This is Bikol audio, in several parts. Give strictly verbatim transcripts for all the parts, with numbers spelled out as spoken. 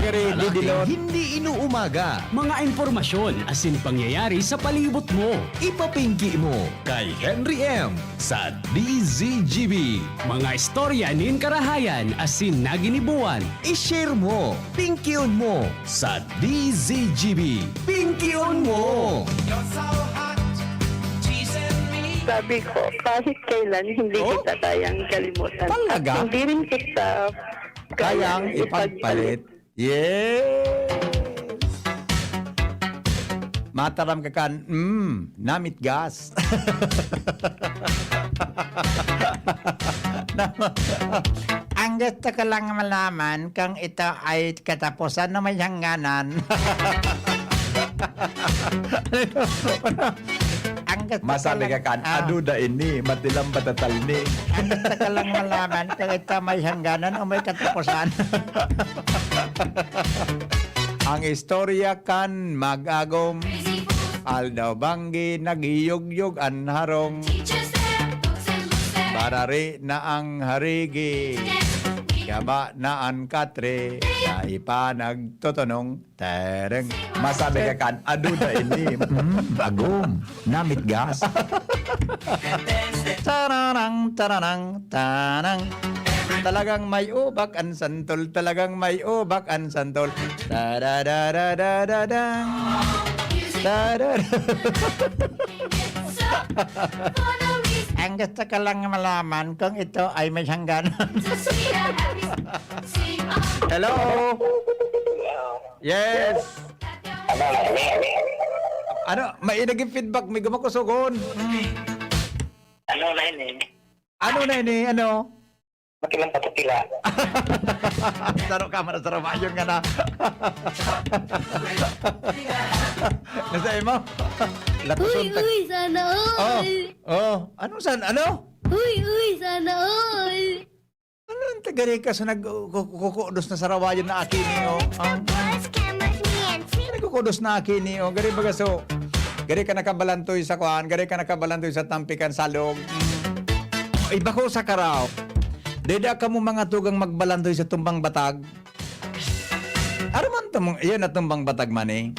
Kare, Lalaking didilon. Hindi inuumaga. Mga impormasyon asin pangyayari sa palibot mo. Ipapingki mo kay Henry M sa D Z G B. Mga istorya nin karahayan asin naginibuan. I-share mo, pingkion mo sa D Z G B. Pingkion mo! Sabi ko, kahit kailan, hindi Oh? kita kayang kalimutan. Talaga? At hindi rin kita Kayang kayang ipagpalit. ipagpalit. Yes! Mataram ka kan, mm, namitgas. Ang gusto ko lang malaman kung ito ay katapusan o may hangganan. Ang gusto ko Masabi lang ka kan, ah. Aduda ini, matilang batatal ni. Ang gusto ko lang malaman kung ito may hangganan o may katapusan. Ang istorya kan mag-agom. Aldaw banggi, naghiyog-yog an harong. Barari na ang harigi. Gaba na an katre. Sa ipa nagtotonong. Tereng. Masabi ka kan, aduda ini. Mm, agom. Namitgas. Tararang, tararang, tarang. Talagang may ubak an santol, talagang may ubak an santol. Tadadadadadadang. Tadada- Ang gusto ko lang malaman kung ito ay may hangganan. Hello? Yes. Ano, may naging feedback, may gumakusogon. Mm. Ano na ini? Ano na ini? Ano? Makilang patukila. Saro ka, man, saro, mayon ka na. Nasa imo? Latuson Uy, tag- uy, sana all. Oh, oh. Anong san-, ano? Uy, uy, sana all. Ano ang taga Ricas na nag-, ku-, ku-, kukudos na sarawayan na aki ni, oh? Ang, nagkukudos na aki ni, oh. Gari baga so, gari ka nakabalantoy sa kuan, gari ka nakabalantoy sa tampikan salog. Mm. Iba ko sa karaw. Deda kamo mga tugang magbalantoy sa tumbang batag. Aram man tamo, iyan na tumbang batag man eh.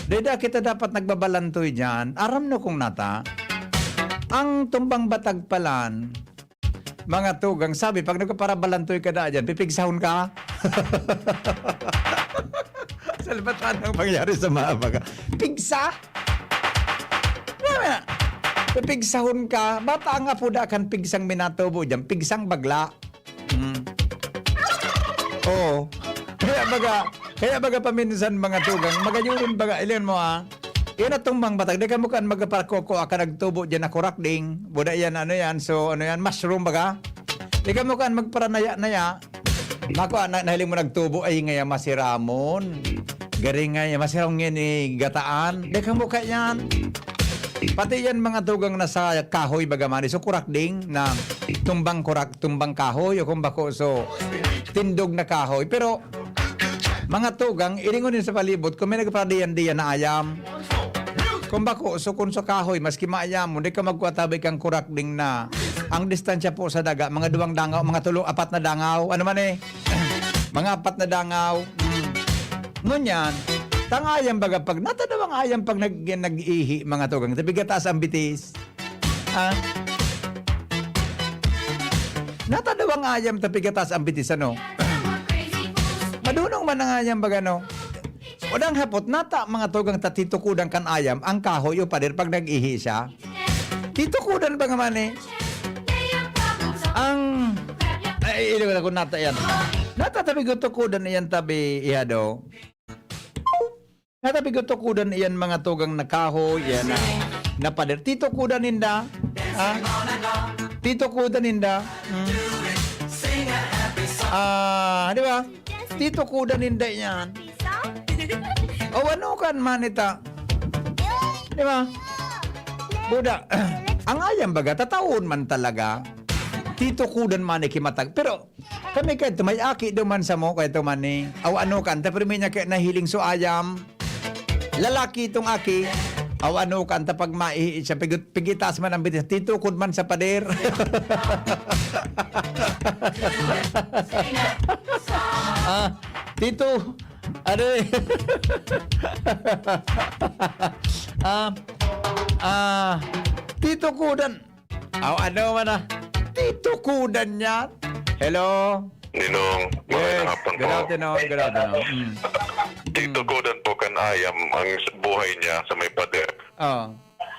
Deda kita dapat nagbabalantoy diyan. Aram no kung nata. Ang tumbang batag palan, mga tugang, sabi, pag nagpaparabalantoy ka na dyan, pipigsahon ka. Salbatan ang pangyari sa mga baga. Pigsa? Ano na? Pipigsahon ka. Bata nga po da kan pigsang minatubo dyan. Pigsang bagla. Mm. Oo. Kaya baga, kaya baga paminsan mga tugang, magayon baga, ilan mo ah, Yan atong mga batag, di ka mo kan magparakoko, aka nagtubo dyan na kurakding. Buda yan, ano yan? So, ano yan? Mushroom baga? Di ka mo kan magparanaya-naya. Mako, na, nahiling mo nagtubo, ay ngaya masiramon. Garing ngaya, masiramon ngayon ni gataan. Di ka mo ka yan. Pati yan mga tugang na sa kahoy baga man. So, kurakding na tumbang kurak, tumbang kahoy o kung bako, so, tindog na kahoy. Pero, mga tugang, iringon yun sa palibot, kung may nagparadiyan-diyan na ayam. Kung bako, so kung sa kahoy, maski maayam mo, di ka magkuha tabi kang kurakding na. Ang distansya po sa daga, mga duwang dangaw, mga tulo, apat na dangaw, ano man eh. Mga apat na dangaw. Mm. Ngunyan, tang ayam baga pag, natadaw ang ayam pag nag-, nag-ihi, mga tugang, tabi gataas ang bitis. Ah? Natadaw ang ayam ta pigatas ang bitis, ano? Madunong man ang ayam, baga, no? O dang hapot, nata, mga tugang ta titukudan kan ayam, ang kahoy o pader pag nag-ihi siya. Titukudan ba nga man, eh? Ang, ay, ilo na kung nata yan. Nata tabi ko tukudan iyan tabi, ihado. Natabi ko tukudan iyan mga tugang na kahoy, iyan na, na pader. Titukudan ninda. Ha? Titukudan ninda. Hmm. Ah, di ba? Titukudan ninda iyan. O ano kan manita? Di ba? Buda, ang ayam baga, tataon man talaga. Titukudan man ikimatag. Pero, Kami kay may aki daw man samo, kay ito man ni, aw ano ka, anta pero may niya kay nahiling so ayam. Lalaki itong aki, aw ano ka, anta pag maihi siya, pigit-, pigitas man ang bitis, titukod man sa pader. Ah, tito, Ano eh? Ah, ah, Tito Kudan. Aw, ano man ah? Tito Kudan yan? Hello? Ninong, magandang Yes. hapon Good po. afternoon. Good afternoon. Mm. Tito Kudan po kan ayam ang buhay niya sa may pader. Oh.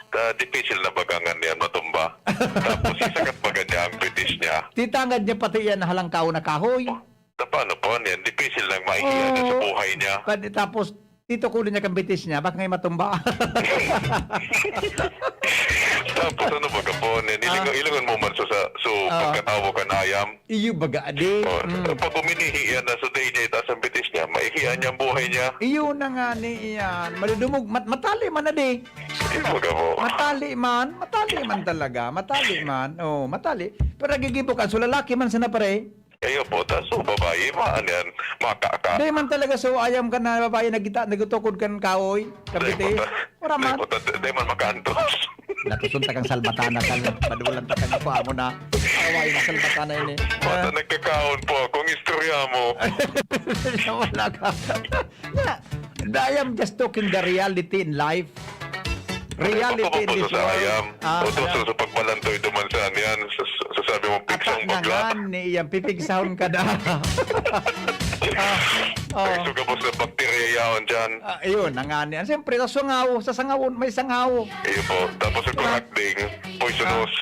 Ah, difícil na baga ngan yan matumba. Tapos isakat baga niya ang bitis niya. Titangad niya pati yan halangkaw na kahoy. Na paano po yan? Difícil lang maihiya na sa Oo. buhay niya. Pwede, tapos, Tito Kudan niya kan bitis niya, baka ngay matumba. Tapos ano baga po? Nilingon, Ah. ilingon mo man so, sa, so Ah. pagkatawo kan ayam. Iyo baga, adi. Oh, Mm. Pag uminihi yan na so day niya itaas ang bitis niya, maihiya niya ang buhay niya. Iyo na nga ni iyan. Madudumog, mat matali man na di. Hindi baga po. Matali man, matali man talaga. Matali man. Oh, matali. Pero nagigibo ka, so lalaki man sana pare. Ayo po, tas so babae, maan yan, makaka. Di man talaga so ayam ka na babae nagita, nagutukod kan kahoy. Kabiti. Di po, ta- Wala di man. po, ta- di man makaantos. Natusunta kang salbatana ka, madulan ta kang kuha mo na. Away na salbatana ini. Basta nagkakaon po akong istorya mo. Wala ka. Yeah. I am just talking the reality in life. Reality in Baka po this sa world. ayam. Ah, Utos ano? Sa pagbalantoy duman sa ano yan. Sa, sa sabi mo, Ata pigsang na bagla. nga ni iyang pipigsahon ka na. Ah, oh. Pigso ka po sa bakterya yaon dyan. Ah, ayun, ang nga ni. Siyempre, sa sangaw, sa sangawon, may sangaw. Iyo po. Tapos yung kurakding, poisonous.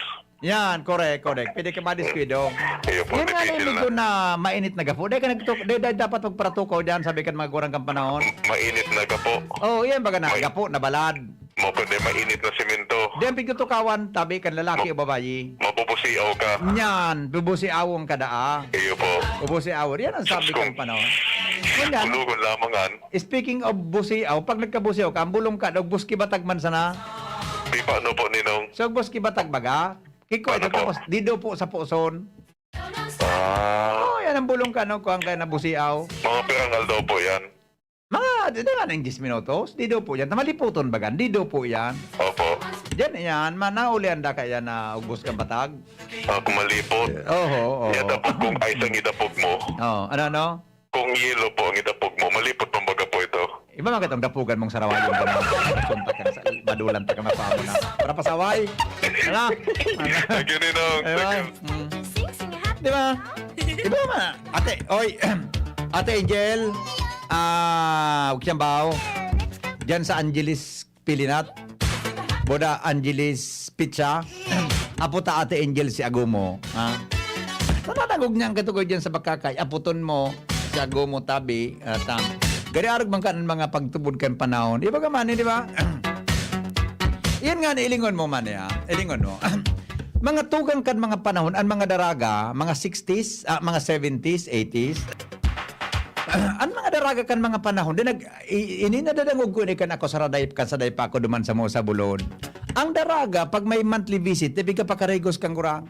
Yan, correct, correct. Pwede ka madiskuido. Iyo po, Yan nga difícil ni na. Medyo na mainit na gapo. Dahil ka nagtuk- dahil, dahil dapat magparatukaw dyan, sabi kan mga gurang kan panahon. Mainit na gapo. Oh, yan baga na, May- gapo, nabalad. Mo pwede mainit na simento. Di ang pigtutukawan, tabi kan lalaki o babayi. Mabubusiaw ka. Yan, bubusiawon ka daa. Iyo po. Bubusiawon. Yan ang sabi Sus, kan panahon. Yan, Bulugon lamang an. speaking of busiaw, pag nagkabusiaw ka, ang bulong ka, daw buski batag man sana. Di paano po, Ninong? So, buski batag baga? Kiko, Ano ito po? Tapos, dido po sa puson. Ah, Oh, yan ang bulong ka, no? Kuha ka na busiaw. Mga pirang aldaw po yan. Mga, di ba nang diyes minutos? Dido po yan. Tamaliputon baga? Dido po yan. Opo. Diyan yan. Manaulian da kaya na ugbos kang batag. Ako malipot. Oho, oho. Yan tapos kung ice ang idapog mo, Oh, ano, ano? Kung yelo po ang idapog mo, malipot pang baga po ito. Iba man katong dapugan mong sarawayon ka na. Kontak ka na sa madulan ta ka mapamo na. Para pasaway. Ano? Thank you, Ninong. Ayun. Thank you. Mm. Di ba? Iba man. Ate, oy. Ate Angel. Ah, huwag siyang bao. Diyan sa Angeles Pilinat. Boda Angeles Pizza. Apo ta Ate Angel si Agomo. Ha? Nananagog niya ang katukoy diyan sa Bakakay. Aputon mo si Agomo tabi. At, ah, gari arog man ka ng mga pagtubod kan panahon. Iba ka man, di ba? Yan nga, ilingon mo man, ya. Ilingon mo. Mga tugang kan mga panahon, ang mga daraga, mga sixties, ah, mga seventies, eighties. Ang mga daraga kan mga panahon, di nag, i, ini nadadangog ko ni kan ako sa raday, kan saday pa ako duman sa mo sa Bulod. Ang daraga, pag may monthly visit, di pigka pakarigos kang gurang.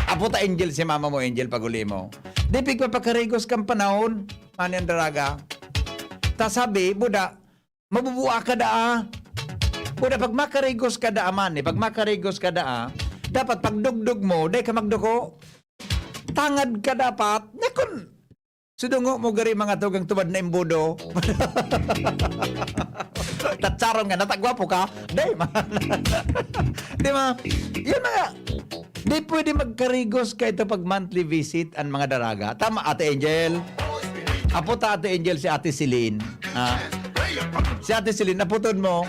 Apo ta Angel si mama mo, Angel, paguli mo. Di pigka pakarigos kang panahon, ano yung daraga? Ta sabi, buda, mabubua ka daa. Buda, pag makarigos ka daa man, eh, pag makarigos ka daa, dapat pagdugdog mo, dai ka magduko. Tangad ka dapat. Nya kun sudungo mo gari mga tugang tubad na imbudo. Tatsaron nga, natagwapo ka? Dai man. Di ba? Yun na nga. Di pwede magkarigos ka ito pag monthly visit ang mga daraga. Tama, Ate Angel? Apo ta, Ate Angel, si Ate Celine. Ah. Si Ate Celine, naputon mo.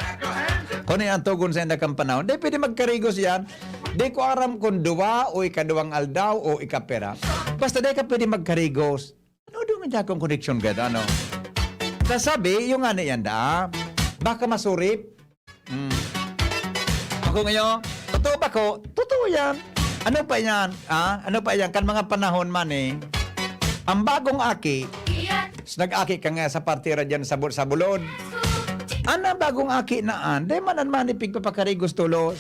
Kung ano yung tugon sa indakang panahon. Di pwede magkarigos yan. Di ko aram kung duwa o ikaduwang aldaw o ikapera. Basta di ka pwede magkarigos. Ano doon nga akong koneksyon ka, ano? Sasabi, yung nga na yan, da. Baka masurip. Hmm. Ako ngayon, totoo ba ko? Totoo yan. Ano pa yan? Ah? Ano pa yan? Kan mga panahon man eh. Ang bagong aki, s- nag-aki ka nga sa partira dyan sa, Bu- sa Bulod. Ana bagong aki na an, di man an manipig papakarigos tulos.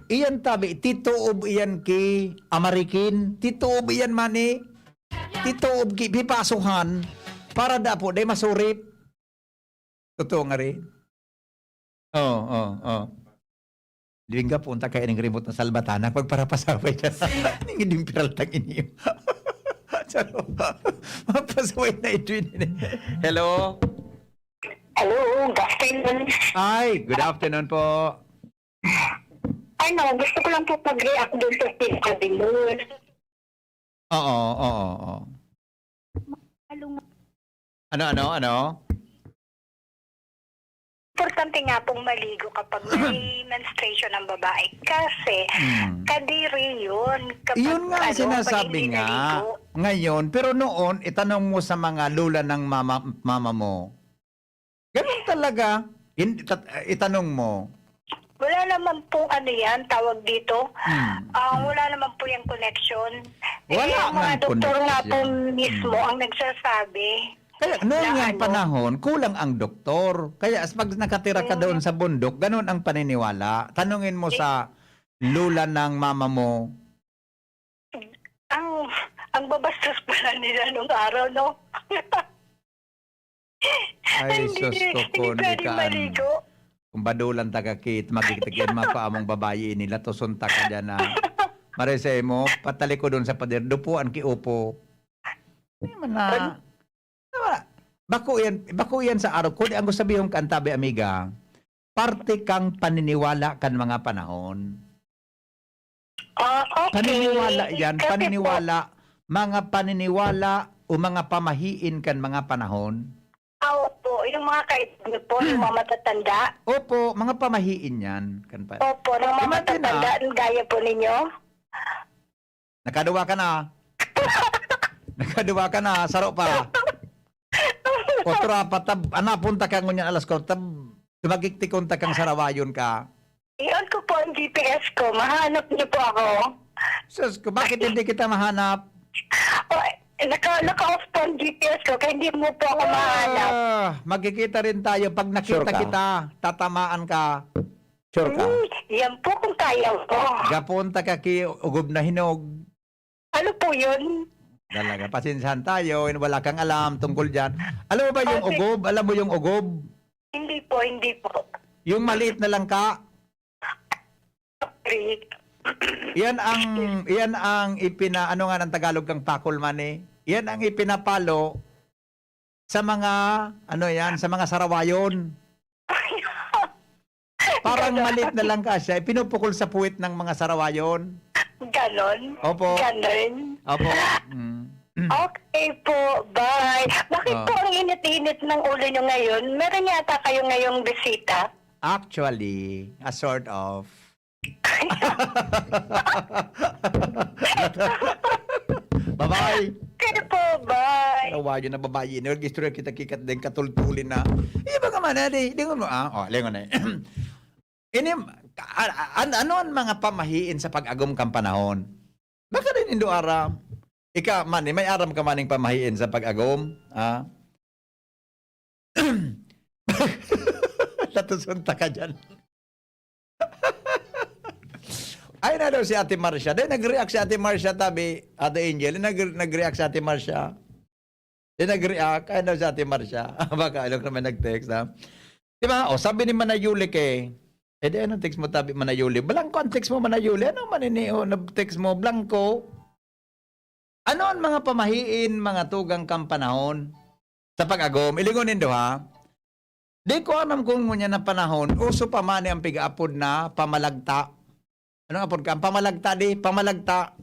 Iyan tabi, tituob iyan ki Amarikin. Tituob iyan mani. Tituob ki Pipasuhan. Para dapo, di masurip. Totoo nga rin. Oo, oo, oo. Duwing ka punta kaya ning remote na salbatanak, pagparapasabay ka. Ning idimpiral tang inyo. Mapasuway na ito yun. Hello? Hello, good afternoon. Ay, good afternoon po. Ano, gusto ko lang po mag-react dun sa sinabi mo. Oo, oo, oo. Along Ano, ano, ano? importante nga pong maligo kapag may menstruation ang babae kasi Hmm. kadiri yun. Kapag, Yun nga ang ano, sinasabi pag hindi nga. naligo. Ngayon, pero noon, itanong mo sa mga lola ng mama, mama mo. Ganun talaga. In, tat- itanong mo. Wala naman pong ano yan, tawag dito. Hmm. Ah, wala naman po yung connection. Wala eh, yung mga ngang doktor nga po connection. Mismo Hmm. ang nagsasabi. Kaya noon Na nga ano? Panahon, kulang ang doktor. Kaya as pag nakatira ka Mm. Doon sa bundok, ganun ang paniniwala. Tanungin mo sa lola ng mama mo. Ang ang babastos pala nila nung araw, no? Ay, Hindi, sus ko, hindi kundi pwedeng kaan. Maligo. Kung badulan ta ka, Kit, magigitikin mako among babayi ini, latoson ta ka dyan na. Marisay mo, patalikodon sa pader, dupuan ki upo. Di man na. Diba? Bako yan, bako yan sa araw. Kundi ang gusto sabihon ka, antabi, amiga, parte kang paniniwala kan mga panahon. Ah, okay. Paniniwala yan, Kasi paniniwala, mga paniniwala o mga pamahiin kan mga panahon. Po, ah, opo, yung mga kaibigan po, yung mga matatanda. Opo, mga pamahiin yan. Kan pa. Opo, ng mga Imagine, matatanda, ah. Gaya po ninyo. Nakaduwa ka na. Nakaduwa ka na, saro pa. Otra pa, tab, ana, punta ka ngunyan alas ko, tab, tumagiktikon ta kang sarawayon ka. I-on ko po ang G P S ko. Mahanap niyo po ako. Sus ko, bakit hindi kita mahanap? Oh, naka, naka-off po ang G P S ko, kaya hindi mo po ako mahanap. Ah, magkikita rin tayo. Pag nakita Sure ka? Kita, tatamaan ka. Sure ka? Hmm, yan po kung kaya ko. Gapunta ka ki ugob na hinog. Ano po yun? Talaga, pasensyahan tayo, wala kang alam tungkol dyan. Alam mo ba yung Okay. Ugob? Alam mo yung Ugob? Hindi po, hindi po. Yung maliit na langka? Sorry. Yan ang, yan ang ipina, ano nga ng Tagalog kang pakol man eh? Yan ang ipinapalo sa mga, ano yan, sa mga sarawayon. Parang maliit na langka siya, ipinupukol sa puwit ng mga sarawayon. Ganon? Opo. Ganon? Opo. Mm. Okay po, bye. Bakit Ah. po ang init-init ng ulo nyo ngayon? Meron yata kayo ngayong bisita? Actually, a sort of. Bye-bye. Okay po, bye. Awayo na babayi ni, istorya kita kikat din katultulin na. Iba ka man, adi. Lingon mo, ah. Oh, lingon na. Ini, a- a- an- ano ang mga pamahiin sa pag-agom kang panahon? Baka din indo aram. Ika man, eh, may aram ka maning pamahiin sa pag-agom? Ah? Natusunta ka dyan. Ay na daw si Ate Marcia. Dahil nag-react si Ate Marcia, tabi, Ate Angel, nag- nag-react si Ate Marcia. Di nag-react, ay daw si Ate Marcia. Baka alam naman nag-text, ha? Di ba? O, sabi ni Manayuli kay, eh di anong text mo, tabi, Manayuli? Blanco ang text mo, Manayuli. Ano man ini, o, nag-text mo, blanco? Ano ang mga pamahiin, mga tugang kang panahon sa pag-agom? Ilingon nindo, ha? Di ko alam kung ngunyan na panahon, uso pa man ang pigaapod na pamalagta. Anong apod ka? Ang pamalagta, di? Pamalagta.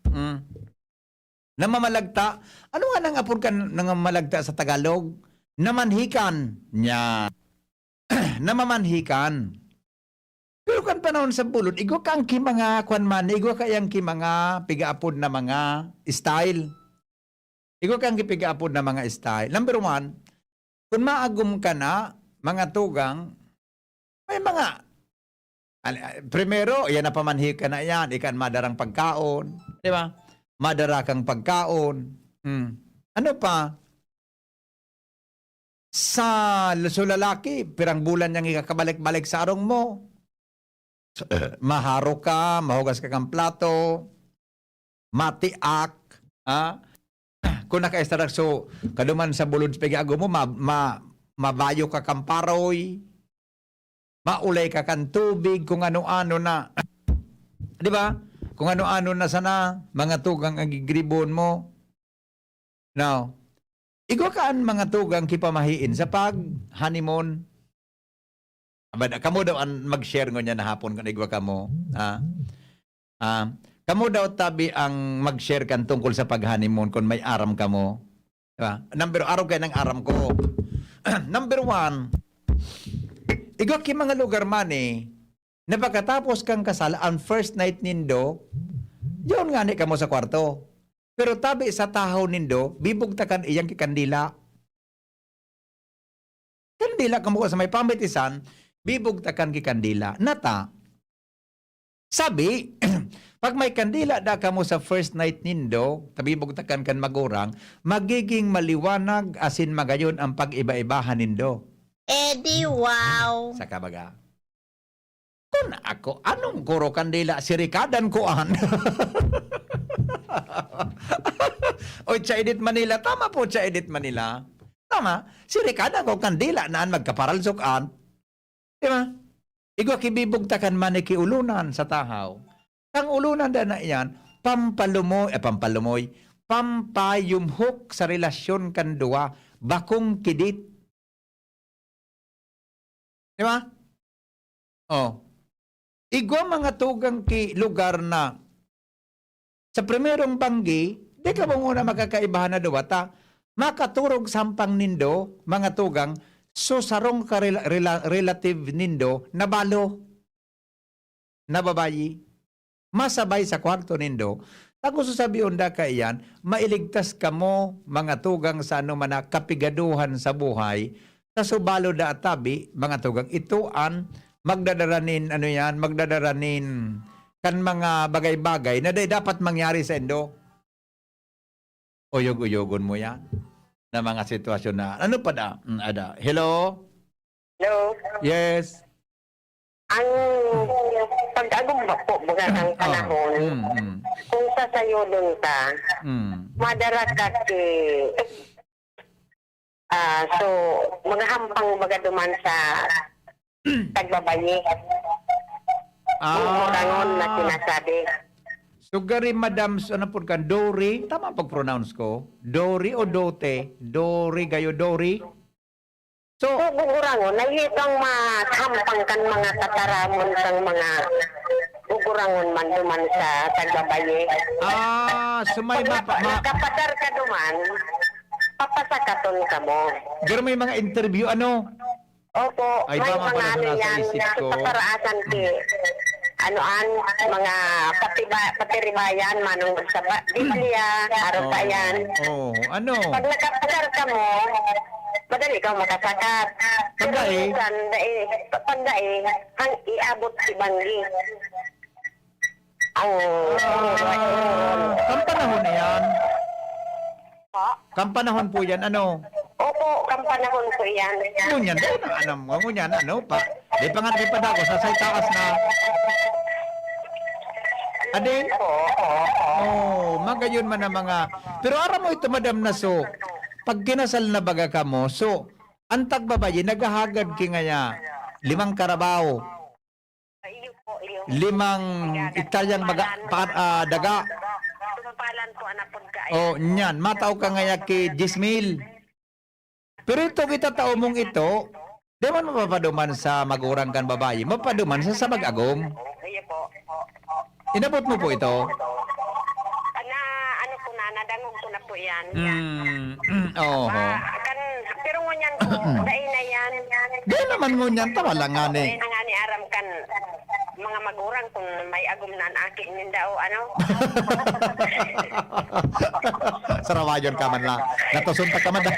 Mm. Namamalagta. Ano nga nang apod ka nang malagta sa Tagalog? Namanhikan. Nya. Namamanhikan. Pero kan panahon sa bulod, igwa kang ki mga kwan man, igwa kayang ki mga pigaapod na mga style. Igwa kang ki pigaapod na mga style. Number one, kung maagom ka na, mga tugang, may mga, al- primero, yan na pamanhi ka na yan, ikan madarang pagkaon, di ba? Madara kang pagkaon. Hmm. Ano pa? Sa, sa lalaki, pirang bulan niyang ikakabalik-balik sa arong mo. Maharo ka, mahugas ka kang plato, matiak, ha? Kung nakaestarak so, kaduman sa bulod sa pag-agom mo, ma, ma, mabayo ka kang paroy, maulay ka kan tubig, kung ano-ano na. Di ba? Kung ano-ano na sana, mga tugang ang gigribon mo. Now, igwa kan mga tugang ki pamahiin sa pag-honeymoon. Aba, kamo daw an mag-share ngunyan na hapon kun igwa kamo, ha? Ah, kamo daw tabi ang mag-share kan tungkol sa pag-honeymoon kun may aram kamo, di ba? Number, arog kayo ng aram ko. Number one, igwa ki mga lugar man eh, na pagkatapos kang kasal, ang first night nindo, diyon ngani kamo sa kwarto. Pero tabi sa tahaw nindo, bibugtakan iyang ki kandila. Kandila kamo sa may pamitisan, bibugtakan ki kandila. Nata, sabi, pag may kandila da kamo sa first night nindo, kabibugtakan kan magurang, magiging maliwanag asin magayon ang pag-iba-ibahan nindo. Eh, di wow. Sa kabaga. Kun ako, anong kuro kandila, sirikadan ko an. Oy, Cha Edith Manila. Tama po, Cha Edith Manila. Tama. Sirikadan ko kandila na an magkaparalsok an. Di ba? Igwa ki bibugtakan man ni ki ulunan sa tahaw. Ang ulunan da na iyan, pampalumoy, eh, pampalumoy, pampayumhok sa relasyon kan duwa, bakong kidit. Di ba? Oh. Igwa mga tugang ki lugar na sa primerong banggi, di ka mo nguna makakaibahan na duwa ta makaturog sampang nindo, mga tugang, so sarong ka rela-, rela-, relative nindo na balo, na babayi, masabay sa kwarto nindo. Ta kung susabihon da kaiyan, mailigtas kamo, mga tugang, sa anoman na kapigaduhan sa buhay, ta so balo da tabi, mga tugang, ito an magdadara nin, ano yan, magdadara nin kan mga bagay-bagay na dai dapat mangyari sa indo. Uyog-uyogon mo yan na mga sitwasyon na, ano pa da? Mm, ada. Hello? Hello? Yes. Ang pag-agom ba po, baga kang Oh, panahon, mm, mm. kung sasayodon ka, Mm. madara ka ki, ah, so, mga hampang baga duman sa tagbabayi. Ah. Yung morangon na sinasabi. So, gari, madam, so, ano po kan? Dori? Tama ang pag-pronounce ko? Dori o Dote? Dori, gayo, Dori? So, So, gugurangon, nahitang mahampang kan mga tataramon kang mga gugurangon man duman sa tagbabayi. Ah, so may Pag mapa-, napa-, ma- nakapadar ka duman, papasakaton ka mo. Pero may mga interview, ano? Opo, Ay, may tama mga pala ano sa yan, isip ko. sa paraasan ki, ano an, mga patiba-, patiribayan, manong sa ba-, Biblia, araw pa Oo. yan. Oo, ano? Pag nakapadar ka mo, madali kang makasakat. Pag Pero dai? minsan, dai, pag dai, ang iabot si banggi. Ang Ah, kan panahon na yan. Po? Kan panahon po yan, ano? Opo, kan panahon po yan. Ngunyan, dai na, ano mo, ngunyan, ano, pa, di pa nga, di pa dako, sa say taas na. Adin? Oo, oo, oo. Oh, magayon man ang mga, pero aram mo ito, madam, na so, pag kinasal na baga kamo, so, ang tagbabayi, naghahagad ki ngaya, limang karabaw, Iyo po, iyo. limang Nagagawa hektaryang baga, naman. pa, ah, daga. Tumpalan po ang napod ka. Oh, nyan. Matao ka ngaya ki diyes mil. Pero ito, kita tao mong ito, di man mapapaduman sa magurang kan babayi, mapaduman sa, sa mag-agom. Iyo po. Inabot mo po ito? Na, ano po na, nadangog ko na po yan. Mm, mm, oho. Ah, kan, pero ngunyan po, dai na yan. Di naman ngunyan, tama lang nga ni. Dai na nga ni aram kan mga magurang kung may agom na an aki ninda o ano. Sarawayon ka man lang. Natusunta ka, madam.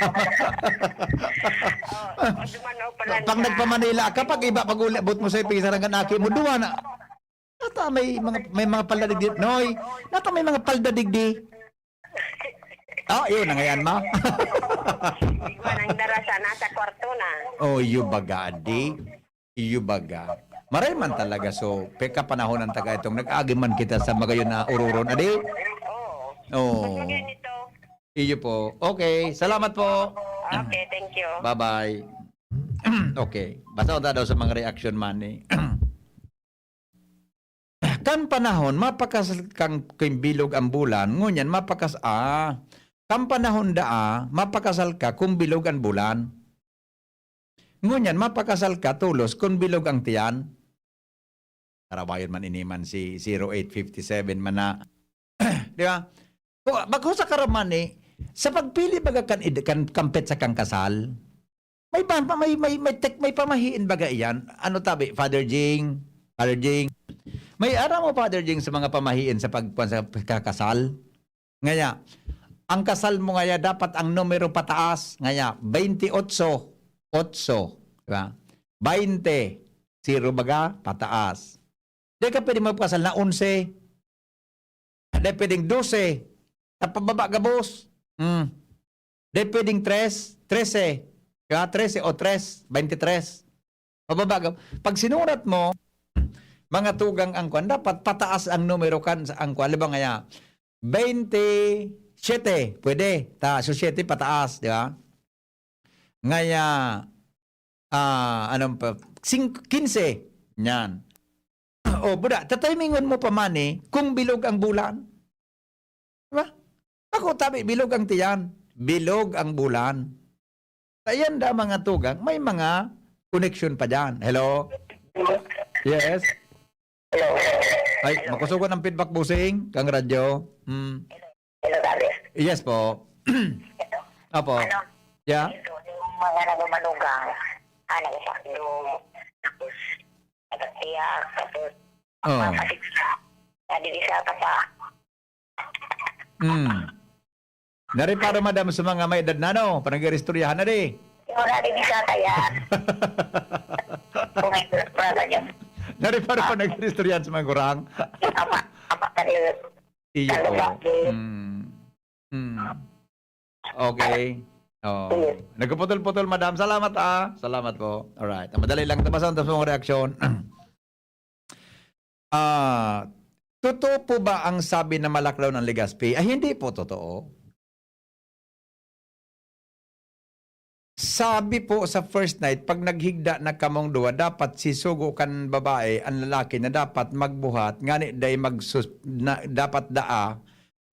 Oh, dumano pa lang Pag sa nagpa-Manila ka, pag iba, pag uli, abot mo sa Pisa, hanggang aki mo, duwa na. Nata may mga, may mga palda digdi, Noy. Nata may mga palda digdi. Oh, yun, nangayan mo. Igwa nang dara sa nasa kwarto na. Oh, iyo baga, adi. Iyo baga. Maray man talaga, so, peka panahon ang taga itong nag-agi man kita sa magayon na ururon, adi? Oo. Oo. Mas magayon ito. Iyo po. Okay, salamat po. Okay, thank you. Bye-bye. Okay. Basta unta daw sa mga reaction man eh. Kan panahon, mapakas kan, kan bilog ang bulan, ngunyan mapakas, ah, Kan panahon daa, mapakasal ka kung bilog an bulan. Ngunyan, mapakasal ka tolos kun bilog ang tiyan. Karabayon man ini man si zero eight fifty seven man na, di ba? Ko, bako sa karamani, sa pagpili baga kan ed-, kan, kan petsa kan kasal, may pa, may, may, may tek-, may pamahiin baga iyan. Ano tabi, Father Jing? Father Jing? May aram mo, Father Jing, sa mga pamahiin sa pag-, sa pagkakasal? Ngaya, ang kasal mo ngaya dapat ang numero pataas. Ngaya, baynte otso, otso, di ba? Baynte, zero baga, pataas. Di ka pwede magpakasal na onse. Di pwedeng dose. Sa pababa gabos. Hmm. Di pwedeng tres, trese. Di ba? Trese o tres, baynte tres. Pababa gab-, pag sinurat mo, mga tugang ang kwan, dapat pataas ang numero kan sa ang kwan. Halimbawa ngaya, baynte siyete, pwede. Ta, so siyete pataas, di ba? Ngaya, ah, anong pa, sing-, kinse. Yan. O, buda, tatimingon mo pa man eh, kung bilog ang bulan. Di ba? Ako, tabi, bilog ang tiyan. Bilog ang bulan. Ayan da, mga tugang, may mga connection pa dyan. Hello? Yes? Hello? Ay, makusugon ang feedback, bossing, kang radyo. Hmm. Hello, Daddy. Yes po. Apo. Ano? Yeah? Ito, yung mga nagmamanugang, ah, nagpakdo, tapos, nagtiyak, tapos, Oh. Mapapasiksa. Nadidisata pa. Hmm. Nareparo, madam, sa mga may edad na, no? Panag-iristoryahan na di. Yung nadidisata yan. Kung may brother niya. Nareparo pa nag-iristoryahan sa mga gurang. Apa, apa, kanil-, Iyo po. Ano ba? Hmm. Hmm. Okay. Oh. Sige. Nagpuputol-putol, madam. Salamat, ah. Salamat po. Alright. Madali lang. Tabasa ang tapos mong reaksyon. Ah, totoo po ba ang sabi na malaklaw ng Legazpi? Ay, hindi po totoo. Sabi po sa first night, pag naghigda na kamong duwa, dapat si sugo kan babae, ang lalaki na dapat magbuhat, ngani dai magsus-, na, dapat daa,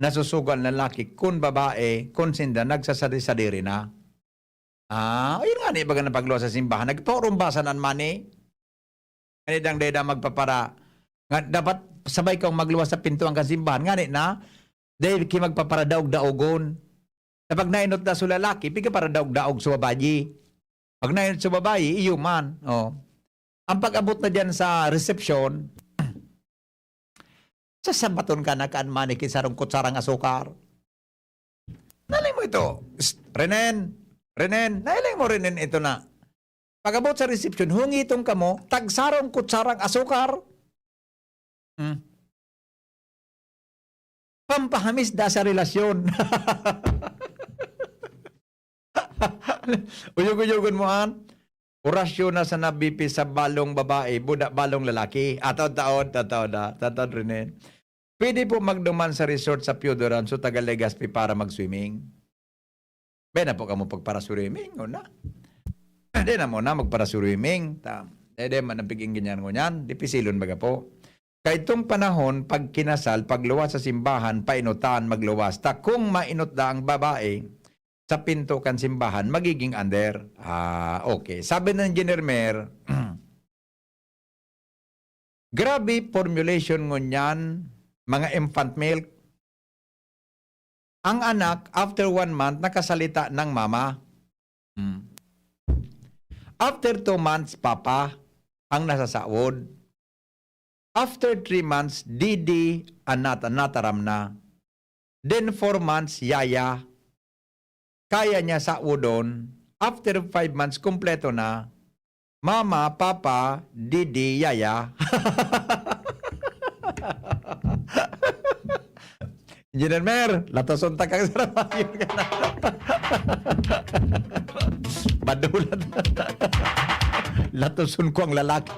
nasusugo ang lalaki kun babae, kun sinda nagsasadi-sadiri na. Ah, ayun nga ni, baga na pagluwas sa simbahan, nagpaurumbasan an money. Ngani dang dai na magpapara-, nga dapat sabay kang magluwas sa pintuan kan simbahan, ngani na, dai ki magpaparadaog-daogon. Sa pag nainot na sa lalaki, pigaparadaog-daog sa babayi. Pag nainot sa babayi, iyo man. Oh. Ang pag-abot na diyan sa resepsyon, sasabaton ka na kan money ki sarong kutsarang asukar. Nahiling mo ito? Psst, Renen, Renen, nahiling mo, Renen, ito na. Pag-abot sa resepsyon, hungiton kamo, tagsarong kutsarang asukar. Hmm. Pampahamisda sa relasyon. Uyog-uyogon mo an orasyon na sa nabipi sa balong babae, buda balong lalaki. Ataw-taod, tataw da, tataw rin eh. Pwede po magduman sa resort sa Piodoran, so taga Legazpi para mag-swimming. Be na po kamo pagpara-swimming, o na. Di na mo na magpara-swimming. Ta, eh, di man ang piging ganyan ngunyan. Dipisilon baga po. Kaitong panahon, pag kinasal, pagluwas sa simbahan, painutan, magluwas. Ta kung mainot da ang babae sa pinto kan simbahan, magiging under. Ah, okay. Sabi ng Engineer Mer, grabe formulation ngunyan, mga infant milk. Ang anak, after one month, nakasalita ng mama. Hmm. After two months, papa ang nasasawod. After three months, didi ang nata-, nataram na. Then four months, yaya. Kaya niya sawodon. After five months, kumpleto na. Mama, papa, didi, yaya. Engineer Mer, latoson ta kang saramayon ka na. Badulan. Latoson ko ang lalaki.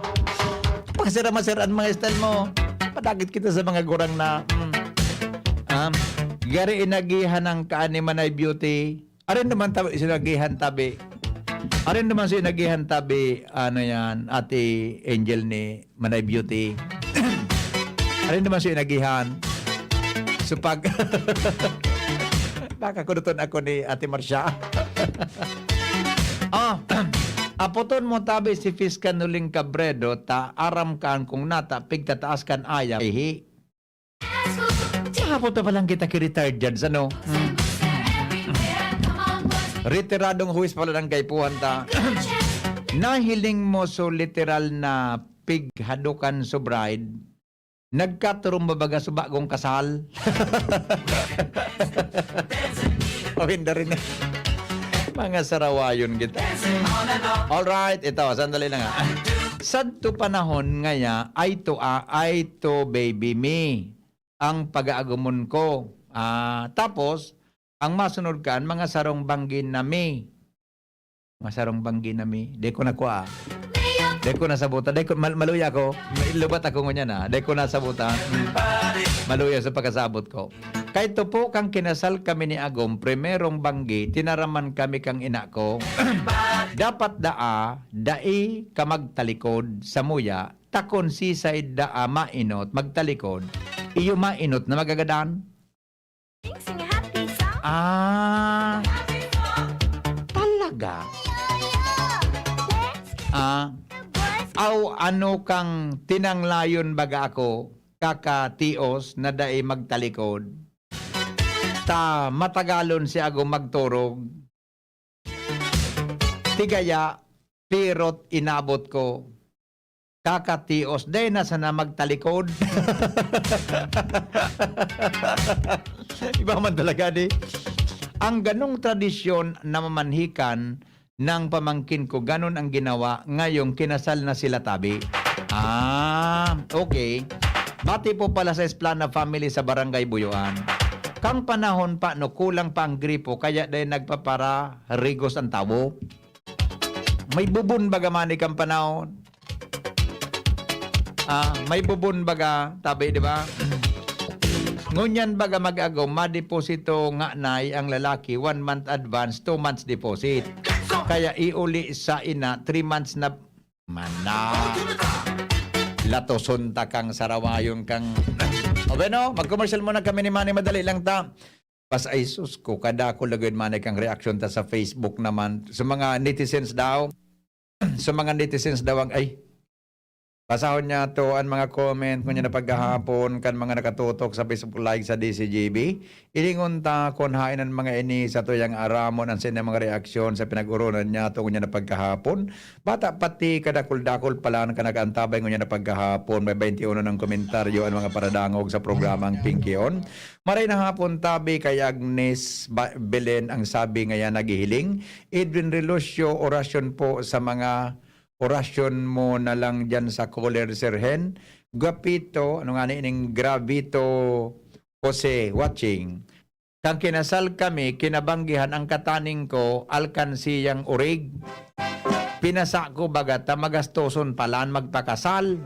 Pakasira-masira ang mga style mo. Padagit kita sa mga gurang na, mm. Ah, gari inagihan ang kaan ni Manay Beauty. Arin naman tabi, sinagihan tabi. Arin naman sa inagihan tabi, ano yan, Ate Angel ni Manay Beauty. Arin naman sa inagihan. So pag, Baka kuduton ako ni Ate Marcia. Ah, apoton mo tabi si Fiscal Nuling Cabredo, ta aram kan kung nata pigtataas kan ayam, ihi. Kahapon pa lang kita ki-retired judge, ano? Mm. Retiradong huwis pala ng kaipuhan ta. Nahiling mo so literal na pighadokan so bride? Nagkaturumba baga so bagong kasal? Awin na rin eh. Mga sarawayon kita. Alright, ito, sandali lang ha. Sadto panahon ngaya, ay to, ah, ay to, baby me, ang pag-aagumon ko. Ah, tapos, ang masunod kan, mga sarong banggi na me. Mga sarong banggi na me. Di ko nakua. Di ko nasabutan. Di ko, mal-, maluya ako. Lubat ako ngunyan, ah. Di ko nasabutan. Mm. Maluya sa pagkasabot ko. Kay tupo kang kinasal kami ni Agom, primerong banggi, tinaraman kami kang ina ko. Dapat daa, dai ka magtalikod, samuya, ta kun sisay daa mainot, magtalikod, iyo mainot na magagadan. Sing, sing a happy song. Ah, talaga? Let's get Ah, the boys. Aw, ano kang tinanglayon baga ako, kakatios na dai magtalikod? Ta matagalon si Agom magturog. Tigaya, pirot inabot ko. Kakatios, dai na sana magtalikod. Iba man talaga, di? Ang ganong tradisyon na mamanhikan ng pamangkin ko, ganon ang ginawa ngayong kinasal na sila tabi. Ah, okay. Bati po pala sa Esplana family sa Barangay Buyoan. Kang panahon pa, no, kulang pa ang gripo, kaya dai nagpapara rigos ang tawo. May bubon baga mani kan panahon. Ah, may bubon baga, tabi, di ba? Ngunyan baga mag-agom, madeposito nganay ang lalaki, one month advance, two months deposit. Kaya iuli sa ina, three months na mana. Latoson ta kang sarawayon kang O bueno, mag-commercial muna kami ni Manny. Madali lang ta. Pas, ay sus ko, kadakol na gud man kang reaksyon ta sa Facebook naman. Sa mga netizens daw, sa mga netizens daw ang, ay, basahon niya to ang mga comment ngunyan na paggahapon kan mga nakatutok sa Facebook Live sa D C G B. Ilingon ta kun haen an mga ini sa tuyang aramon an saindang mga reaksyon sa pinag-oronan niya to ngunyan na paggahapon. Bata pati kadakol-dakol pa lang kan nag-antabay ngunyan na paggahapon. May twenty-one ng komentaryo ang mga paradangog sa programang Pinkion. Maray na hapon, tabi kay Agnes Ba-, Belen ang sabi ngayan naghihiling. Edwin Relucio, orasyon po sa mga orasyon mo na lang dyan sa caller, Sir Hen. Guapito, ano nga ni ining Gravito Jose watching. Kan kinasal kami, kinabanggihan ang kataning ko, alkansiyang urig. Pinasa ko baga ta magastoson palan magpakasal.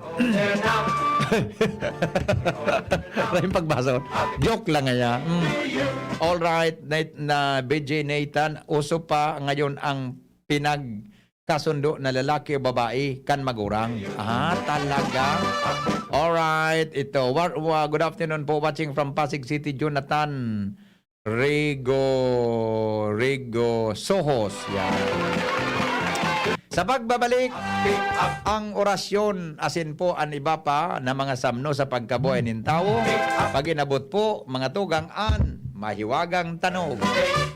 Maray pagbasa. Joke lang ngaya. Mm. All right, Nat-, na B J Nathan, uso pa ngayon ang pinagkasundo na lalaki o babae kan magurang. Ah, talaga? All right, ito. Wa-, wa-, good afternoon po, watching from Pasig City, Jonathan. Rigo, Rigo Sohos. Yan. Sa pagbabalik, ang orasyon, asin po an iba pa na mga samno sa pagkabuhay nin tawo. Pag inabot po, mga tugang, an mahiwagang tanog.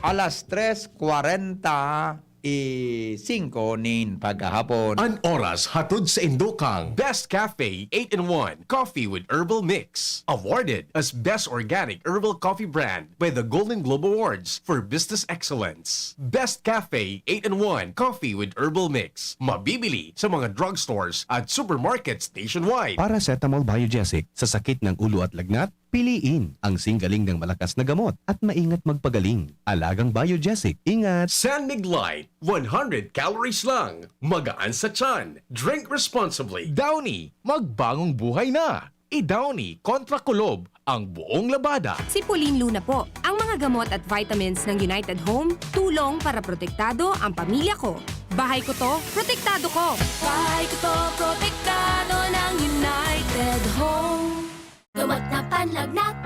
Alas tres kwarenta y cinco nin paghahapon. An oras hatod sa indo kang Best Cafe eight-in-one Coffee with Herbal Mix. Awarded as Best Organic Herbal Coffee Brand by the Golden Globe Awards for Business Excellence. Best Cafe eight-in-one Coffee with Herbal Mix. Mabibili sa mga drugstores at supermarkets nationwide. Paracetamol Biogesic sa sakit ng ulo at lagnat, piliin ang singgaling ng malakas na gamot at maingat magpagaling. Alagang Biogesic, ingat! San Mig Light, one hundred calories lang. Magaan sa tiyan. Drink responsibly. Downy, magbagong buhay na. I-Downy kontra kulob ang buong labada. Si Pauline Luna po. Ang mga gamot at vitamins ng United Home, tulong para protektado ang pamilya ko. Bahay ko to, protektado ko. Bahay ko to, protektado ng United Home. Gamot na panlagnat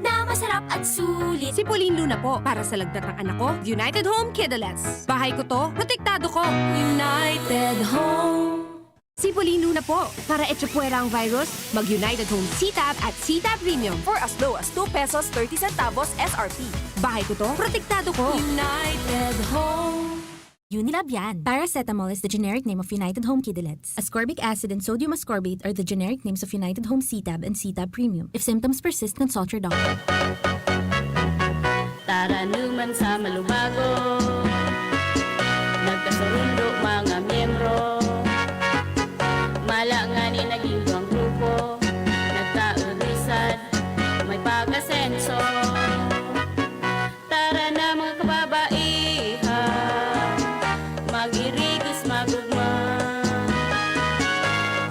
na mas Sarap at sulit. Si Pauline Luna po, para sa lagnat ng anak ko, United Home Kidalets. Bahay ko to, protektado ko. United Home. Si Pauline Luna po, para echapuwera ang virus, mag United Home C-Tab at C-Tab Premium. For as low as two pesos thirty centavos S R P. Bahay ko to, protektado ko. United Home. Unilab yan. Paracetamol is the generic name of United Home Kidilets. Ascorbic acid and sodium ascorbate are the generic names of United Home C-Tab and C-Tab Premium. If symptoms persist, consult your doctor. Taranuman sa malubago, nagkasurundo mga miyembro. Mala ngani naging duwang grupo, nagkaurisan, may pag-asenso. Tara na mga kababaihan, mag-irigos magugma.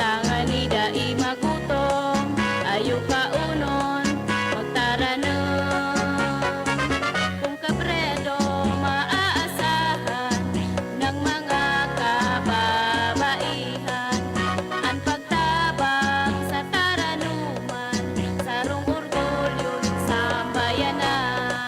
Tangani dai magutom, ayo kaunon, magtaranom. Kung kabredo maaasahan ng mga kababaihan, an pagtabang sa taranuman, sarong orgulyo nin sambayanan.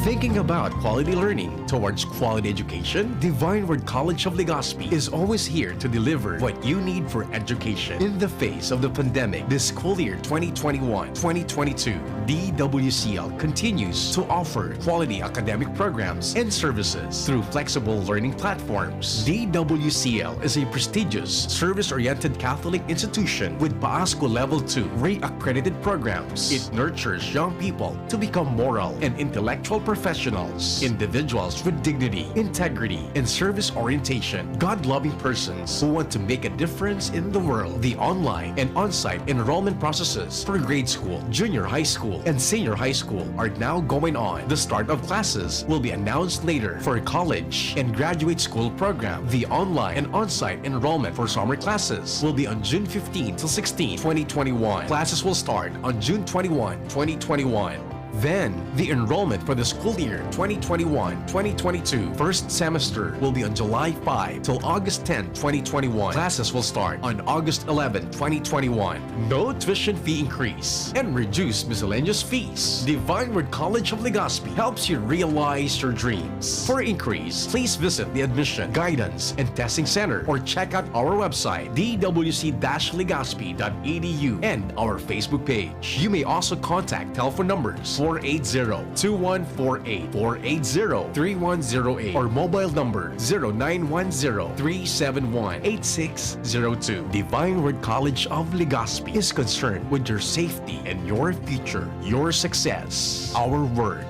Thinking about quality learning towards quality education? Divine Word College of Legazpi is always here to deliver what you need for education. In the face of the pandemic, this school year twenty twenty-one twenty twenty-two, D W C L continues to offer quality academic programs and services through flexible learning platforms. D W C L is a prestigious service-oriented Catholic institution with PAASCO Level two re-accredited programs. It nurtures young people to become moral and intellectual professionals, individuals with dignity, integrity, and service orientation, God-loving persons who want to make a difference in the world. The online and on-site enrollment processes for grade school, junior high school, and senior high school are now going on. The start of classes will be announced later. For college and graduate school program, the online and on-site enrollment for summer classes will be on June fifteen till sixteen, twenty twenty-one. Classes will start on June twenty-one, twenty twenty-one. Then, the enrollment for the school year twenty twenty-one twenty twenty-two first semester will be on July five till August ten, twenty twenty-one. Classes will start on August eleven, twenty twenty-one. No tuition fee increase and reduced miscellaneous fees. Divine Word College of Legazpi helps you realize your dreams. For inquiries, please visit the Admission, Guidance, and Testing Center or check out our website, d w c dash legazpi dot e d u, and our Facebook page. You may also contact telephone numbers four eight zero, two one four eight, four eight zero, three one zero eight, or mobile number zero nine one zero, three seven one, eight six zero two. Divine Word College of Legazpi is concerned with your safety and your future, your success. Our word.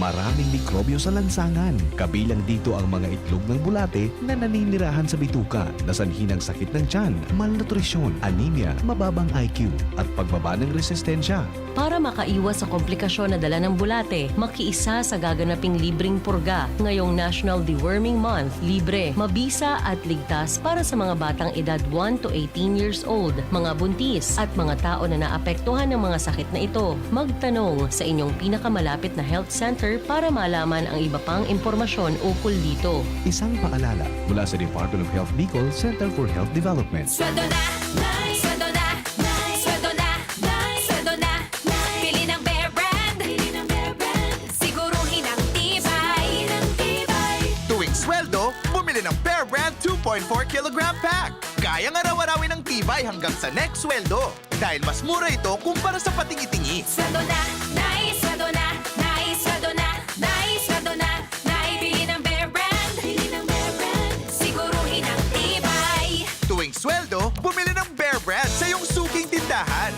Maraming mikrobyo sa lansangan. Kabilang dito ang mga itlog ng bulate na naninirahan sa bituka, na sanhi ng sakit ng tiyan, malnutrisyon, anemia, mababang I Q, at pagbaba ng resistensya. Para makaiwas sa komplikasyon na dala ng bulate, makiisa sa gaganaping libreng purga ngayong National Deworming Month. Libre, mabisa at ligtas para sa mga batang edad one to eighteen years old, mga buntis, at mga tao na naapektuhan ng mga sakit na ito. Magtanong sa inyong pinakamalapit na health center para malaman ang iba pang impormasyon ukol dito. Isang paalala mula sa Department of Health Bicol, Center for Health Development. Sweldo na, Nay! Sweldo na, Nay! Sweldo na, Nay! Sweldo na, Nay! Bili ng Bear Brand! Bili ng Bear Brand! Siguruhin ang tibay! Ang tibay! Tuwing sweldo, bumili ng Bear Brand two point four kilogram pack. Kayang araw-arawin ang tibay hanggang sa next sweldo. Dahil mas mura ito kumpara sa patingi-tingi. Sweldo na, Nay! Sweldo na, Nay! Sweldo na, Nay! Sweldo na, Nay! Bili ng Bear Brand! Bili ng Bear Brand! Siguruhin ang tibay! Tuwing sweldo, bumili ng Bear Brand sa iyong suking tindahan.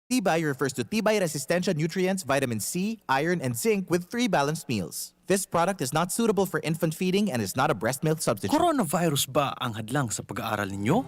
Tibay refers to Tibay Resistensya Nutrients, Vitamin C, Iron, and Zinc with three balanced meals. This product is not suitable for infant feeding and is not a breast milk substitute. Coronavirus ba ang hadlang sa pag-aaral ninyo?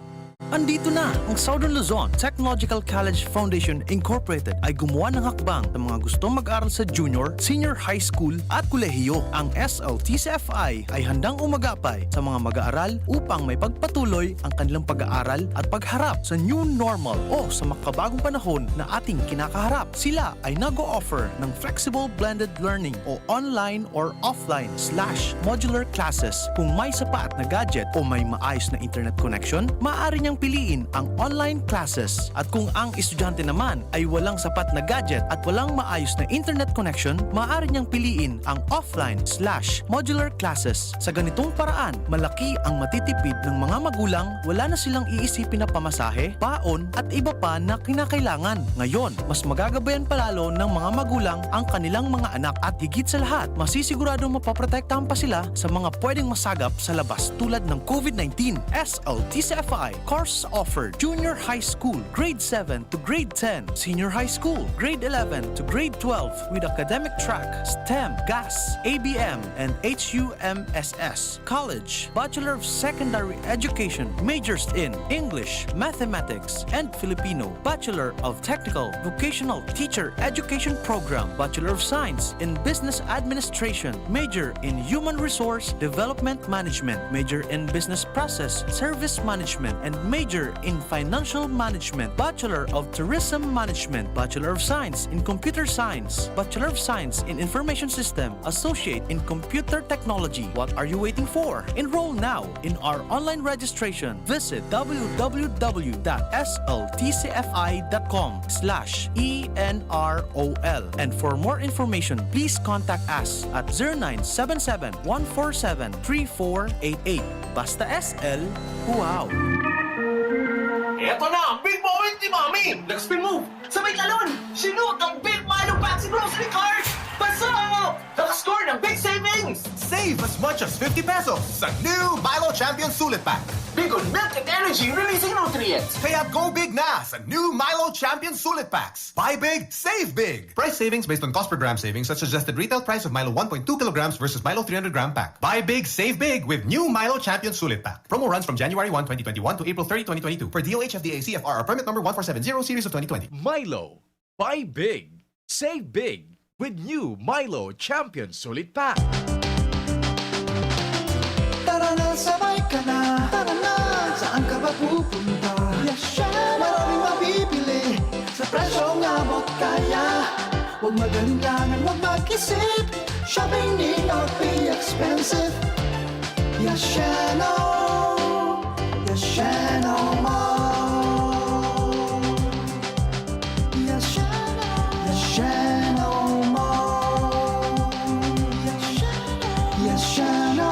Andito na! Ang Southern Luzon Technological College Foundation Incorporated ay gumawa ng hakbang sa mga gustong mag-aral sa junior, senior high school at kolehiyo. Ang S L T C F I ay handang umagapay sa mga mag-aaral upang maipagpatuloy ang kanilang pag-aaral at pagharap sa new normal o sa makabagong panahon na ating kinakaharap. Sila ay nag-o-offer ng flexible blended learning o online or offline slash modular classes. Kung may sapat na gadget o may maayos na internet connection, maaari niyang piliin ang online classes. At kung ang estudyante naman ay walang sapat na gadget at walang maayos na internet connection, maaari niyang piliin ang offline slash modular classes. Sa ganitong paraan, malaki ang matitipid ng mga magulang, wala na silang iisipin na pamasahe, baon, at iba pa na kinakailangan. Ngayon, mas magagabayan pa lalo ng mga magulang ang kanilang mga anak at higit sa lahat, masisiguradong mapoprotektahan pa sila sa mga pwedeng masagap sa labas tulad ng COVID nineteen. S L T C F I course offered: Junior High School, Grade seven to Grade ten, Senior High School, Grade eleven to Grade twelve, with academic track, STEM, GAS, A B M, and H U M S S. College, Bachelor of Secondary Education, majors in English, Mathematics, and Filipino, Bachelor of Technical Vocational Teacher Education Program, Bachelor of Science in Business Administration, major in Human Resource Development Management, major in Business Process Service Management, and major in Financial Management, Bachelor of Tourism Management, Bachelor of Science in Computer Science, Bachelor of Science in Information System, Associate in Computer Technology. What are you waiting for? Enroll now in our online registration. Visit w w w dot s l t c f i dot com slash e n r o l. And for more information, please contact us at zero nine seven seven, one four seven, three four eight eight. Basta S L, wow! Eto na ang big moment ni Mami! Nag-spin move! Sabay talon! Sinuot ang Big Milo Pack sa grocery cart! Pasok! Nakascore ng big savings! Save as much as fifty pesos sa new Milo Champion Sulit Pack. Big on milk and energy releasing nutrients! Kaya go big na sa new Milo Champion Sulit Packs. Buy big, save big. Price savings based on cost per gram savings at suggested retail price of Milo one point two kilograms versus Milo three hundred gram pack. Buy big, save big with new Milo Champion Sulit Pack. Promo runs from January one, twenty twenty-one to April thirty, twenty twenty-two per D O H F D A C F R or permit number one four seven zero series of twenty twenty. Milo. Buy big. Save big with new Milo Champion Sulit Pack. Tara na, sabay ka na. Tara na, saan ka ba pupunta? Yashano! Maraming mabibili sa presyong abot kaya. Huwag mag-alinlangan, huwag mag-isip. Shopping need not be expensive. Yashano! Yashano Mall! Yashano! Yashano Mall! Yashano! Yashano!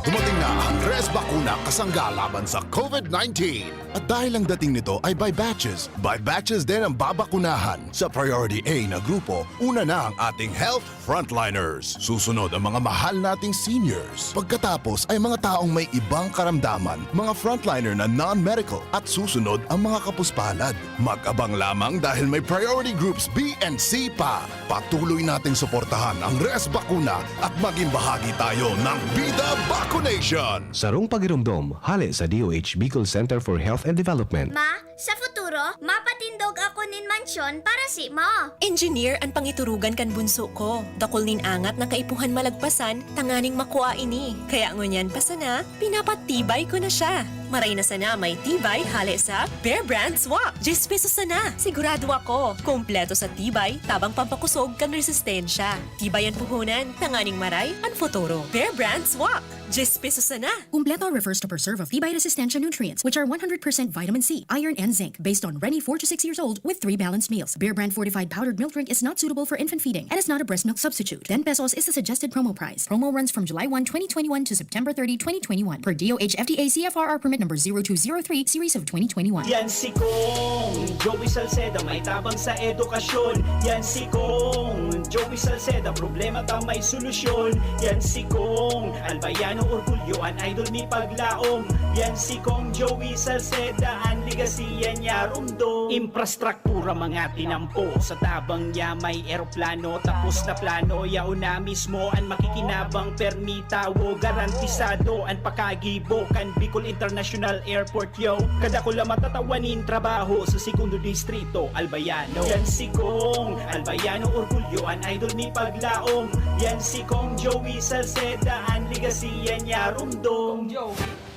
Dumating na ang Res Bakuna kasangga laban sa COVID nineteen. At dahil ang dating nito ay by batches, by batches din ang babakunahan. Sa Priority A na grupo, una na ang ating health frontliners. Susunod ang mga mahal nating seniors. Pagkatapos ay mga taong may ibang karamdaman, mga frontliner na non-medical, at susunod ang mga kapuspalad. Mag-abang lamang dahil may priority groups B and C pa. Patuloy nating suportahan ang Res Bakuna at maging bahagi tayo ng Bida Vacunation! Sarong pagiromdom, hale sa D O H Bicol Center for Health and Development. Ma, sa futuro, mapatindog ako nin mansyon para simo. Engineer an pangiturugan kan bunso ko. Dakul nin angat na kaipuhan malagpasan tanganing makua ini. Kaya ngunyan pa sana, pinapatibay ko na siya. Maray na sana may tibay hale sa Bear Brand Swak. Diyes pesos sana. Sigurado ako, kompleto sa tibay, tabang pampakosog kan resistensya. Tibay an puhunan, tanganing maray an futuro. Bear Brand Swak. Diyes pesos sana. Kumpleto refers to preserve of tibay resistensya nutrients, which are one hundred percent vitamin C, iron, and zinc, based on Reni four to six years old with three balanced meals. Bear Brand fortified powdered milk drink is not suitable for infant feeding and is not a breast milk substitute. Ten pesos is the suggested promo price. Promo runs from July one, twenty twenty-one to September thirty, twenty twenty-one, per D O H F D A C F R R permit number zero two zero three series of twenty twenty-one. Yan si Kong Joey Salceda, may tabang sa edukasyon. Yan si Kong Joey Salceda, problema ta may solusyon. Yan si Kong Albayano, orgulyo an idol mi paglaom. Yan si Kong Joey Salceda, an legacy yan niya rumdom. Infrastruktura mga tinampo sa tabang niya may eroplano, tapos na plano, yaon na mismo an makikinabang, permi tawo, garantisado an pakagibo kan Bicol International Airport, yo. Kadakula matatawan nin trabaho sa Segundo Distrito, Albayano. Yan si Kong Albayano, orgulyo an idol mi paglaom. Yan si Kong Joey Salceda, an legacy yan niya rumdom.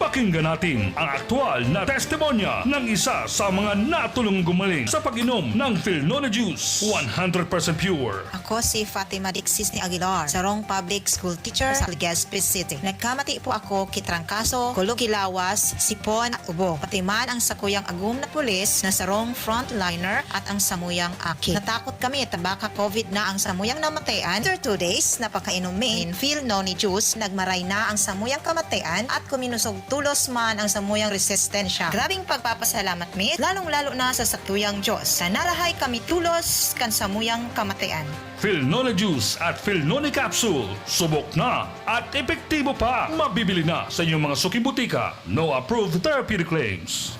Pakinggan natin ang aktual na testimonya ng isa sa mga natulong gumaling sa pag-inom ng Filnone Juice, one hundred percent pure. Ako si Fatima Dixis ni Aguilar, sarong public school teacher sa Legazpi City. Nagkamati po ako ki trangkaso, kulog ki lawas, sipon at ubo. Pati man ang sakuyang agom na pulis na sarong frontliner at ang samuyang aki. Natakot kami ta baka COVID na ang samuyang namatayan. After two days na pagkainom mi nin Filnone Juice, nagmaray na ang samuyang kamatayan at kuminosog tolos man ang samuyang resistensya. Grabeng pagpapasalamat mi, lalong-lalo na sa sakuyang Diyos, na narahay kami tolos kan samuyang kamatayan. Filnone Juice at Filnone Capsule, subok na at epektibo pa. Mabibili na sa inyong mga suking butika. No approved therapeutic claims.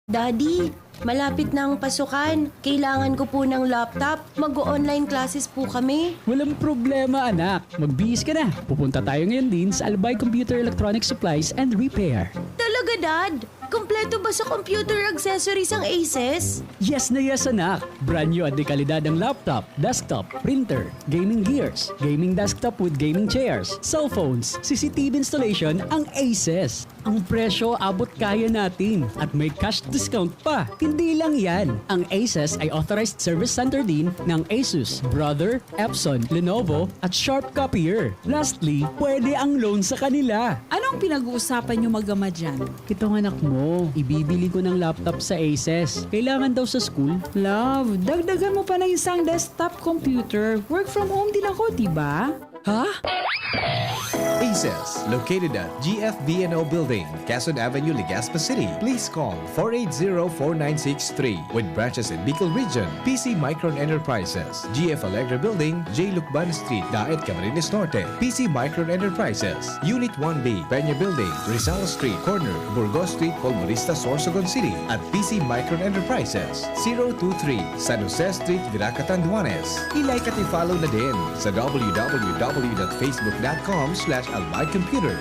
Daddy, malapit na ang pasukan. Kailangan ko po ng laptop. Mag-o-online classes po kami. Walang problema, anak. Magbihis ka na. Pupunta tayo ngayon din sa Albay Computer Electronic Supplies and Repair. Talaga, Dad? Kompleto ba sa computer accessories ang Aces? Yes na yes, anak. Brand new at de kalidad ang laptop, desktop, printer, gaming gears, gaming desktop with gaming chairs, cellphones, C C T V installation ang Aces. Ang presyo abot kaya natin at may cash discount pa. Hindi lang yan, ang Aces ay authorized service center din ng Asus, Brother, Epson, Lenovo at Sharp Copier. Lastly, pwede ang loan sa kanila. Anong pinag-uusapan niyo mag-ama dyan? Itong anak mo, ibibili ko ng laptop sa Aces. Kailangan daw sa school. Love, dagdagan mo pa ng isang desktop computer. Work from home din ako, di ba? Ha? Aces, located at G F B N O Building, Quezon Avenue, Legazpi City. Please call four eight zero, four nine six three, with branches in Bicol Region. P C Micron Enterprises, G F Allegra Building, J Lucban Street, Daet, Camarines Norte. P C Micron Enterprises, Unit one B, Peña Building, Rizal Street, corner Burgos Street, Colmonista, Sorsogon City, at P C Micron Enterprises, zero two three, San Jose Street, Virac, Catanduanes. I-like at i-follow na din sa w w w dot facebook dot com slash albay computer.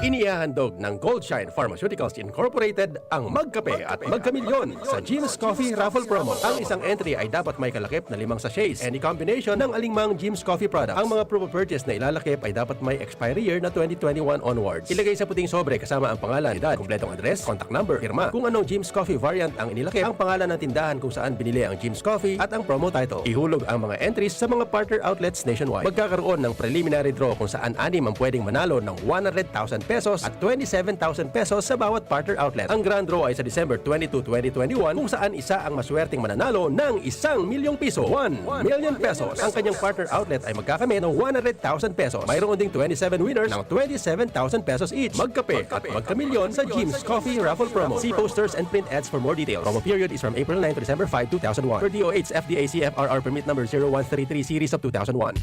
Inihahandog ng Goldshine Pharmaceuticals Incorporated ang Magkape at Magkamilyon sa Jim's Coffee Raffle Promo. Ang isang entry ay dapat may kalakip na limang sachets, any combination ng alingmang Jim's Coffee product. Ang mga proof of purchase na ilalakip ay dapat may expiry year na twenty twenty-one onwards. Ilagay sa puting sobre kasama ang pangalan, edad, kumpletong address, contact number, pirma. Kung anong Jim's Coffee variant ang inilakip, ang pangalan ng tindahan kung saan binili ang Jim's Coffee at ang promo title. Ihulog ang mga entries sa mga partner outlets nationwide. Magkakaroon ng preliminary draw kung saan anim ang pwedeng manalo ng one hundred thousand pesos at twenty-seven thousand pesos sa bawat partner outlet. Ang grand draw ay sa December twenty-two, twenty twenty-one, kung saan isa ang maswerteng mananalo ng isang milyong piso, one million pesos. Ang kanyang partner outlet ay magkakamit ng one hundred thousand pesos. Mayroon ding twenty-seven winners ng twenty-seven thousand pesos each. Magkape at magkamilyon sa Jim's Coffee Raffle Promo. See posters and print ads for more details. Promo period is from April nine to December five, two thousand one. Per D O H F D A C F R R permit number zero one three three series of two thousand one.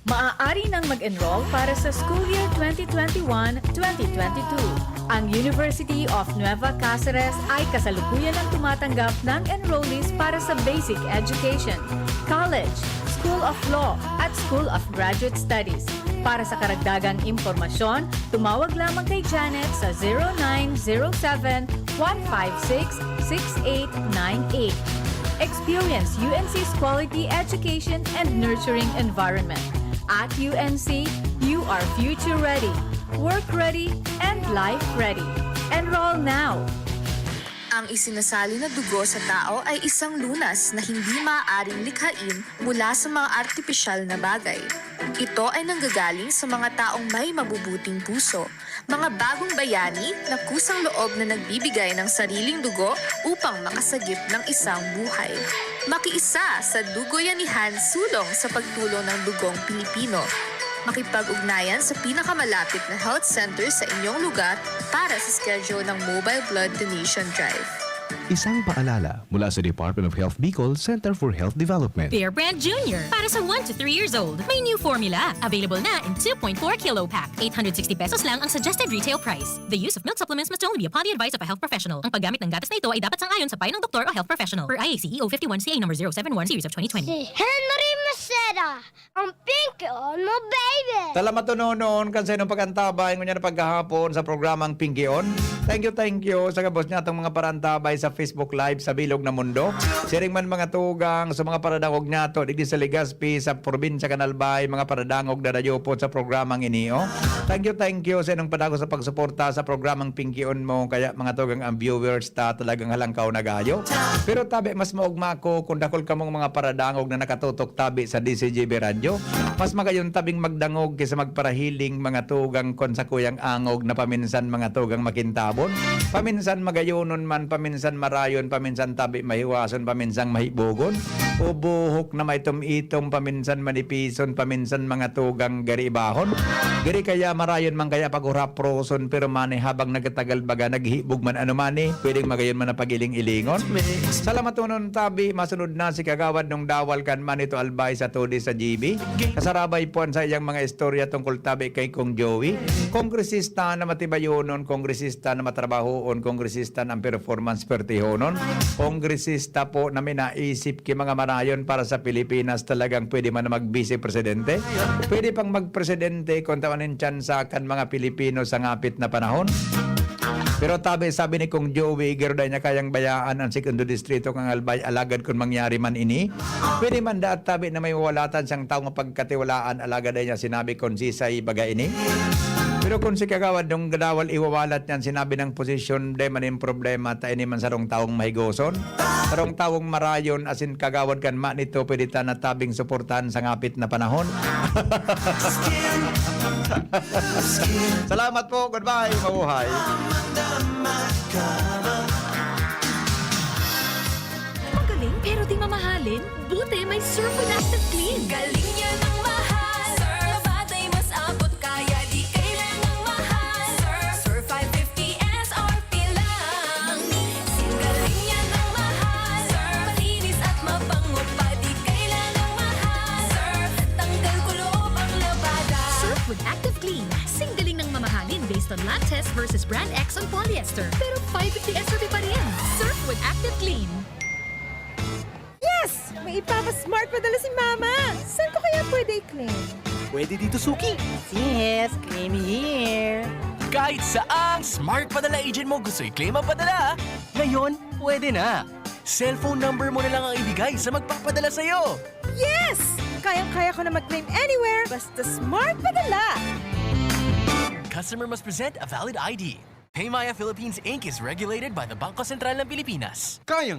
Maaari nang mag-enroll para sa school year twenty twenty-one, twenty twenty-two. Ang University of Nueva Caceres ay kasalukuyan ang tumatanggap ng enrollees para sa basic education, college, School of Law, at School of Graduate Studies. Para sa karagdagang impormasyon, tumawag lamang kay Janet sa zero nine zero seven, one five six, six eight nine eight. Experience U N C's quality education and nurturing environment. At U N C, you are future ready, work ready, and life ready. Enroll now! Ang isinasali na dugo sa tao ay isang lunas na hindi maaaring likhain mula sa mga artipisyal na bagay. Ito ay nanggagaling sa mga taong may mabubuting puso, mga bagong bayani na kusang loob na nagbibigay ng sariling dugo upang makasagip ng isang buhay. Makiisa sa Dugoyanihan Sulong sa pagtulong ng dugong Pilipino. Makipag-ugnayan sa pinakamalapit na health center sa inyong lugar para sa schedule ng Mobile Blood Donation Drive. Isang paalala mula sa Department of Health Bicol Center for Health Development. Bear Brand Junior para sa one to three years old. May new formula. Available na in two point four kilo pack. Eight hundred sixty pesos lang ang suggested retail price. The use of milk supplements must only be upon the advice of a health professional. Ang paggamit ng gatas na ito ay dapat sang-ayon sa payo ng doktor o health professional. Per I A C E O fifty-one C A number zero seven one series of twenty twenty. Si Henry Maceda, ang pink Kion mo, baby! Salamat, Nonon, kan sa inyong pag-antabay ngunyan na pagkahapon sa programang Pinkion. Thank you, thank you sa gabos niya itong mga parantabay sa Facebook Live sa bilog na mundo. Siring man mga tugang sa mga paradangog niya to, digdi sa Legazpi, sa probinsya kan Albay, mga paradangog na dayupon sa programang ini, oh. Thank you, thank you sa inyong padako sa pagsuporta sa programang Pinkion mo. Kaya mga tugang ang viewers ta talagang halangkaw na gayo. Pero tabi, mas maugma ko kung dakul kamong mga paradangog na nakatutok tabi sa D C G B Radyo. Mas magayon tabing magdangog kaysa magparahiling mga tugang kon sa kuyang angog na paminsan mga tugang makintabon. Paminsan magayonon man, paminsan marayon, paminsan tabi mahiwason, paminsang mahibogon. O buhok na maitom-itom, paminsan manipison, paminsan mga tugang gari ibahon. Gari kaya marayon man kaya pag-uraproson, pero mani habang nagtatagal baga, naghihibog man ano mani, pwedeng magayon man na pag-iling-ilingon. Salamatonon tabi, masunod na si Kagawad nung dawal kan Manito Albay sa Todi sa G B. Kasarabay po ang sa iyang mga istorya tungkol tabi kay Kong Joey. Kongresista na matibayonon, kongresista na matrabahoon, kongresista na ang performance pertihonon, kongresista po na minaisip ki mga marayon para sa Pilipinas, talagang pwede man na mag-vice presidente. Pwede pang magpresidente kung tawan nin tsansa kan mga Pilipino sa ngapit na panahon. Pero tabi, sabi ni Kong Joey, garo dai niya kayang bayaan ang segundo distrito kan Albay, alagad kun mangyari man ini, pwede man daat tabi na may wawalatan siyang taong mapagkatiwalaan, alagad dai niya sinabi kun sisay baga ini. Pero kun si Kagawad nung gadawal iwawalat niyan sinabi ng posisyon, dai man yung problema, ta ini man sarong taong mahigoson. Sarong taong marayon, asin Kagawad kan manito, pwede ta na tabing suportahan sa ngapit na panahon. Salamat po. Goodbye. Mabuhay. Magaling pero di mamahalin? Buti may Surf with Active Clean. Galing niya ng mahal. Surf, batay mas abot kaya di kailangang mahal. Surf, Surf five fifty S R P lang. Singgaling niya ng mahal. Surf, malinis at mabango pa di kailangang mahal. Surf, tanggal kuloob ang labada. Surf with Active Clean. Singgaling ng mamahalin based on lab test versus brand X on polyester. Pero five fifty S R P pa rin. Surf with Active Clean. Yes! May ipapa-smart padala si Mama! Saan ko kaya pwede i-claim? Pwede dito, Suki. Yes, claim here. Kahit saang smart padala agent mo gusto i-claim ang padala, Ngayon, pwede na. Cellphone number mo na lang ang ibigay sa magpapadala sa'yo. Yes! Kayang-kaya ko na mag-claim anywhere basta smart padala! Customer must present a valid I D. Paymaya Philippines Inc is regulated by the Bangko Sentral ng Pilipinas. Kaya